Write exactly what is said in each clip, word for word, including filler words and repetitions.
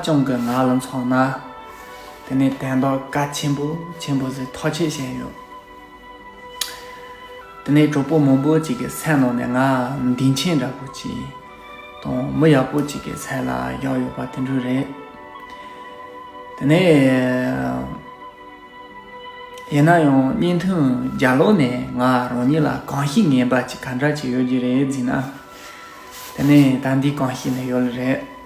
ཅུང་གི་ང་ལ་མཚོན་ན། དེ་ནས་དོན་དག་གལ་ཆེན་པོ་ཆེན་པོ་ཟིག་ཐག་གཅོད་བྱས་ཡོད། དེ་ནས་གྲོགས་པོ་མང་པོ་ཅིག་གི་སེམས་ནང་ནས་ང་མདུན་ཆེན་འདྲ་པོ་ཅིག་དང་མི་ཡག་པོ་ཅིག་གི་ཚད་ལ་བཞག་ཡོད་པ་དེ་འདྲ་རེད། དེ་ནས། ཡིན་ན་ཡང་བརྙན་ཐུང་རྒྱབ་ལོགས་ནས་ང་རང་ཉིད་ལ་གོམས་གཤིས་ངན་པ་ཅིག་ག་འདྲ་ཅིག་ཡོད་ཀྱི་རེད་ཟེར་ན། དེ་ནས་ད་འདི་གོམས་གཤིས་ནས་ཡོད་ལེ་རེད།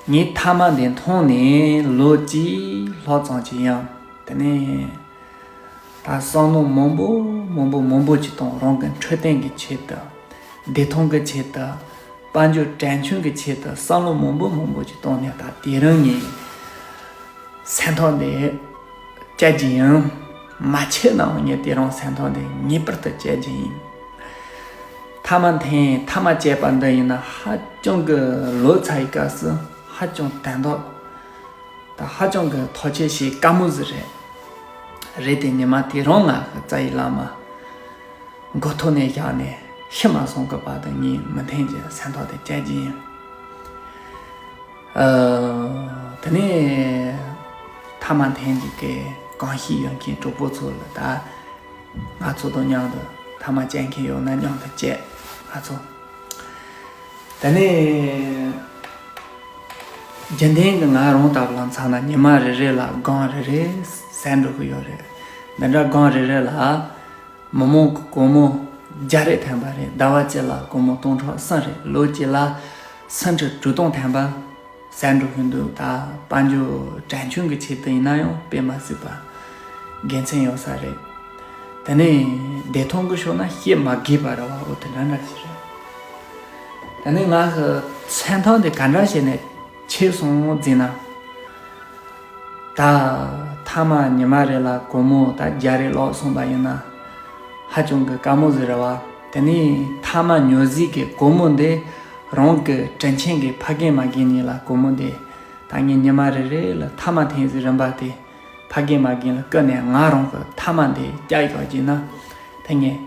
ངས་མཐའ་མ་འདི་མཐོང་ནས་ལོ་གཅིག་ལྷག་ཙམ་ཅིག་ཡིན། དེ་ནས་ད་བསམ་བློ་མང་པོ་མང་པོ་མང་པོ་ཅིག་བཏང་། རང་གི་འཕྲོད་བསྟེན་གྱི་ཆེད་དུ། བདེ་ཐང་གི་ཆེད་དུ། དཔལ་འབྱོར་གྲོན་ཆུང་གི་ཆེད་དུ་བསམ་བློ་མང་པོ་མང་པོ་ཅིག་བཏང་ནས་ད་དེ་རིང་ངས་སེམས་ཐག་འདི་བཅད་རྒྱུ་ཡིན། མ་བྱས་ནའང་ངས་དེ་རིང་སེམས་ཐག་འདི་ངེས་པར་དུ་བཅད་རྒྱུ་ཡིན། མཐའ་མ་འཐེན། མཐའ་མ་བཅད་པ་འདི་ཡིན་ན་ཧ་ཅང་གི་ལོ་ཙཱ་བའི་སྐབས་སུ་ཧ་ཅང་དོན་དག་ད་ཧ་ཅང་གི་ཐག་གཅོད་བྱེད་དཀའ་མོ་ཟིག་རེད། རེད་དེ་ཉི་མ་དེ་རིང་ང་གི་རྩ་བའི་བླ་མ་མགོ་ཐོག་ནས་བཞག་ནས་ཤི་མ་སོང་གི་བར་དུ་ངས་མི་འཐེན་གྱི་སེམས་ཐག་དེ་བཅད་ཀྱི་ཡིན། ཨ། དེ་ནས་མཐའ་མ་འཐེན་གྱི་གི་གོམས་གཤིས་ཡོད་མཁན་གྲོགས་པོ་ཚོ་ལ་ད་ང་ཚོ་དང་མཉམ་དུ་མཐའ་མ་བཅད་མཁན་ཡོད་ན་མཉམ་དུ་བཅད། ང་ཚོ། དེ་ནས་རྒྱུན་ལྡན་གྱི་ང་རང་ལྟ་བུ་ལ་མཚོན་ན་ཉི་མ་རེ་རེ་ལ་སྒང་རེ་རེ་ཟད་འགྲོ་གི་ཡོད་རེད། འདི་འདྲ་སྒང་རེ་རེ་ལ་མི་མང་གི་སྒོར་མོ་བརྒྱ་རེ་ཐོན་པ་རེད། ཟླ་བ་གཅིག་ལ་སྒོར་མོ་སྟོང་ཕྲག་གསུམ་རེད། ལོ་གཅིག་ལ་སུམ་ཁྲི་དྲུག་སྟོང་ཐོན་པ་ཟད་འགྲོ་གི་འདུག་ད་དཔལ་འབྱོར་གྲོན་ཆུང་གི་ཆེད་དུ་ཡིན་ན་ཡང་དཔེ་མ་སྲིད་པ་དགེ་མཚན་ཡོད་ས་རེད། དེ་ནས་བདེ་ཐང་གི་ཕྱོགས་ན་བཤད་མ་དགོས་པ་རེད་བ། འོ་དེ་འདྲ་འདྲ་ཞིག་རེད། དེ་ནས་ང་གི་སེམས་ཐག་འདི་ག་འདྲ་བྱས་ནས་ཆད་སོང་ཟེར་ན། ད་མཐའ་མ་ཉི་མ་རེ་ལ་སྒོར་མོ་ད་བརྒྱ་རེ་ལོག་སོང་པ་ཡིན་ན་ཧ་ཅང་གི་དཀའ་མོ་ཟིག་རེད་བ། དེ་ནས་མཐའ་མ་ཉོ་ཟིག་གི་སྒོར་མོ་འདི་རང་གི་དྲིན་ཆེན་གྱི་ཕ་རྒན་མ་རྒན་གཉིས་ལ་སྒོར་མོ་འདི་ད་ངས་ཉི་མ་རེ་རེ་ལ་མཐའ་མ་འཐེན་ཟིག་རིན་པ་དེ། ཕ་རྒན་མ་རྒན་ལ་བསྐུར་ནས་ང་རང་གི་མཐའ་མ་འདི་བསྐྱལ་ཡོད་ཀྱི་ན། ད་ངས་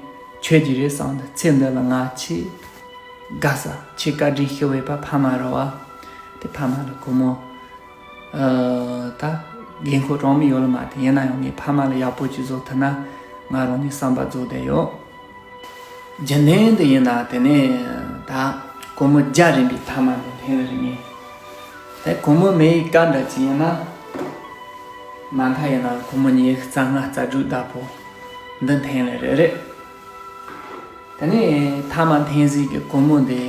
ཆོད་ཀྱི་རེད་བསམ་འདུག་ཚེ་འདི་ལ་ང་ཆེས་དགའ་ས་ཆེས་བཀའ་དྲིན་ཤེས་འོས་པ་ཕ་མ་རེད་བ། དེ་ཕ་མ་ལ་སྒོར་མོ་ཨ་ད་དགོས་མཁོ་གྲངས་མེད་ཡོད་ལ་མ་དེ་ཡིན་ན་ཡང་ངས་ཕ་མ་ལ་ཡག་པོ་ཅིག་བཟོ་ཐུབ་ན་ང་རང་ནས་བསམ་པ་རྫོགས་བསྡད་ཡོད། རྒྱུན་ལྡན་དུ་ཡིན་ན་དེ་ནས་ད་སྒོར་མོ་བརྒྱ་རིན་པའི་ཐ་མ་འདི་འཐེན་རེ་ངས། དེ་སྒོར་མོ་མེད་ཡི་སྐབས་འདྲ་ཅིག་ཡིན་ན། མ་མཐའ་ཡིན་ན་སྒོར་མོ་ཉི་ཤུ་རྩ་ལྔ་རྩ་དྲུག་བདག་པོ་འདི་འཐེན་ལེ་རེ་རེད། དེ་ནས་ཐ་མ་འཐེན་ཟིག་གི་སྒོར་མོ་འདི་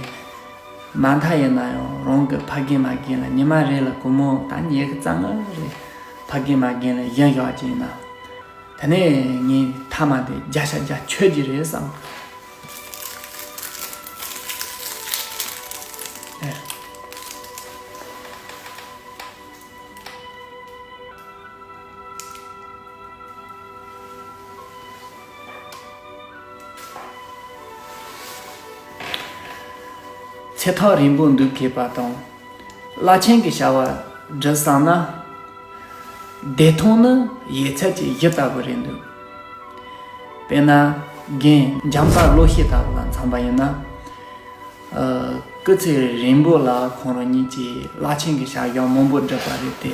མ་མཐའ་ཡིན་ན་ཡང་རང་གི་ཕ་རྒན་མ་རྒན་ལ་ཉི་མ་རེ་ལ་སྒོར་མོ་ད་ཉི་ཤུ་རྩ་ལྔ་རེ་ཕ་རྒན་མ་རྒན་ལ་གཞན་བཞག་ཅིག་ཡིན་ན། དེ་ནས་ངས་ཐ་མ་དེ་བརྒྱ་ཆ་བརྒྱ་ཆོད་ཀྱི་རེད་བསམ། ཨེ། ཚེ་ཐག་རིང་པོ་འདུག་མཁས་པ་དང་། རླབས་ཆེན་གྱི་བྱ་བ་སྒྲུབ་བསམ་ན། བདེ་ཐང་ནི་ཡོད་ཚད་ཀྱི་གཞི་ལྟ་བུ་རེད་འདུག་དཔེར་ན་རྒན་འཇམ་དཔལ་བློ་ཤེས་ལྟ་བུ་ལ་མཚོན་པ་ཡིན་ན། ཨ། སྐུ་ཚེ་རིང་པོ་ལ་ཁོང་རང་ཉིད་ཀྱིས་རླབས་ཆེན་གྱི་བྱ་བཞག་མང་པོ་བསྒྲུབས་པ་རེད་དེ།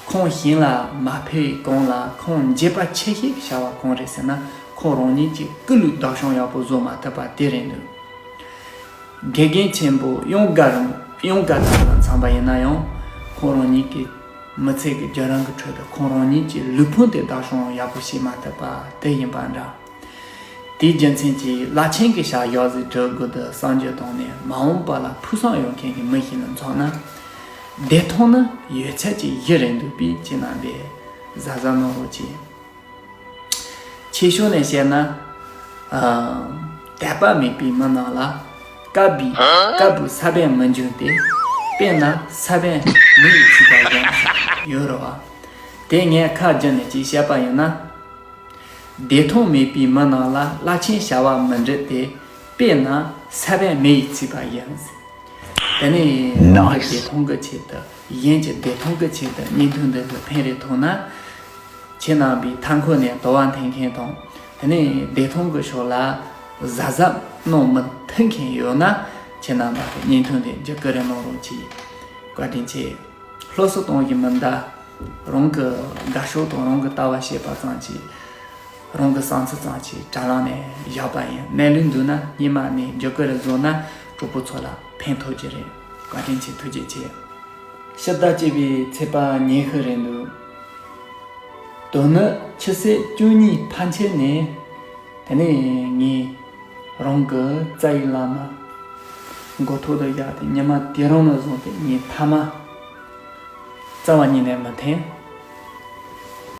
ཁོང་གཞན་ལ་མ་ཕན་པའི་གོང་ལ་ཁོང་འགྱོད་པ་ཆེ་ཤོས་ཀྱི་བྱ་བ་གང་རེད་ཟེར་ན། ཁོང་རང་ཉིད་ཀྱི་སྐུ་ལུས་བདག་སྐྱོང་ཡག་པོ་བཟོ་མ་ཐུབ་པ་དེ་རེད་འདུག་དགེ་རྒན་ཆེན་པོ་གཡང་དཀར་རམ་གཡང་དཀར་ལགས་ལ་མཚོན་པ་ཡིན་ན་ཡང་། ཁོང་རང་ཉིད་ཀྱི་མི་ཚེ་གི་བརྒྱུད་རིམ་གྱི་ཁྲོད་དུ་ཁོང་རང་ཉིད་ཀྱི་ལུས་ཕུང་དེ་བདག་སྐྱོང་ཡག་པོ་བྱེད་མ་ཐུབ་པ་དེ་ཡིན་པ་འདྲ། དེའི་རྒྱུ་མཚན་གྱིས་རླབས་ཆེན་གྱི་བྱ་བཞག་ཟིག་སྒྲུབ་དགོས་འདུག་བསམ་བློ་བཏང་ནས་མ་འོངས་པ་ལ་ཕུགས་བསམ་ཡོད་མཁན་གྱི་མི་ཞིག་ལ་མཚོན་ན། བདེ་ཐང་ནི་ཡོད་ཚད་ཀྱི་གཞི་རེད་འདུག་པས་ཁྱེད་རྣམ་པས་གཟབ་གཟབ་གནང་རོགས་གྱིས། ཆེ་ཤོས་ནས་བཤད་ན། ཨ། དད་པ་མེད་པའི་མི་རྣམས་ལ་དཀར་པོའི་དཀར་པོའི་ས་བོན་མི་འབྱུང་སྟེ། དཔེར་ན་ས་བོན་མེ་ཡིས་ཚིག་པ་བཞིན་ཡོད་རེད་བ། དེ་ངས་ཁ་བསྒྱུར་ནས་ཅིག་བཤད་པ་ཡིན་ན། བདེ་ཐང་མེད་པའི་མི་རྣམས་ལ་རླབས་ཆེན་བྱ་བ་མི་འགྲུབ་སྟེ། དཔེར་ན་ས་བོན་མེ་ཡིས་ཚིག་པ་བཞིན། དེ་ནས་རང་གི་བདེ་ཐང་གི་ཆེད་དུ། གཞན་གྱི་བདེ་ཐང་གི་ཆེད་དུ་བརྙན་ཐུང་འདི་ཚོ་ཕན་རེ་ཐོགས་ན། ཁྱེད་རྣམ་པའི་མཐའ་འཁོར་ནས་དུ་བ་འཐེན་མཁན་དང་། དེ་ནས་བདེ་ཐང་གི་ཕྱོགས་ལ་གཟབ་གཟབ་གནང་མི་ཐུབ་མཁན་ཡོད་ན། ཁྱེད་རྣམ་པ་གི་བརྙན་ཐུང་འདི་བརྒྱུད་བསྐུར་རེ་གནང་རོགས་གྱིས། བཀའ་དྲིན་ཆེ། སློབ་གསོ་གཏོང་གི་མི་འདའ། རང་གི་དགའ་ཕྱོགས་དང་རང་གི་ལྟ་བ་བཤད་པ་ཙམ་གྱིས། རང་གི་བསམ་ཚུལ་ཙམ་གྱིས་དྲ་ལམ་ནས་བཞག་པ་ཡིན། གནས་ལུགས་འདུག་ན་སྔོན་མ་ནས་མཇུག་གི་རེ་བཟོ་ན་གྲོགས་པོ་ཚོ་ལ་ཕན་ཐོགས་ཀྱི་རེད། བཀའ་དྲིན་ཆེ། ཐུགས་རྗེ་ཆེ། ཕྱི་ཟླ་བཅུ་པའི་ཚེས་པ་ཉི་ཤུ་རེད་འདུག་དོན་ནི་ཆུ་ཚོད་བཅུ་གཉིས་ཕལ་ཆེར་ནས། དེ་ནས་ངས་རང་གི་རྩ་བའི་བླ་མ་མགོ་ཐོག་ཏུ་བཞག་སྟེ། ཉི་མ་དེ་རིང་ནས་བཟུང་སྟེ་ངས་ཐ་མ་རྩ་བ་ཉིད་ནས་མི་འཐེན།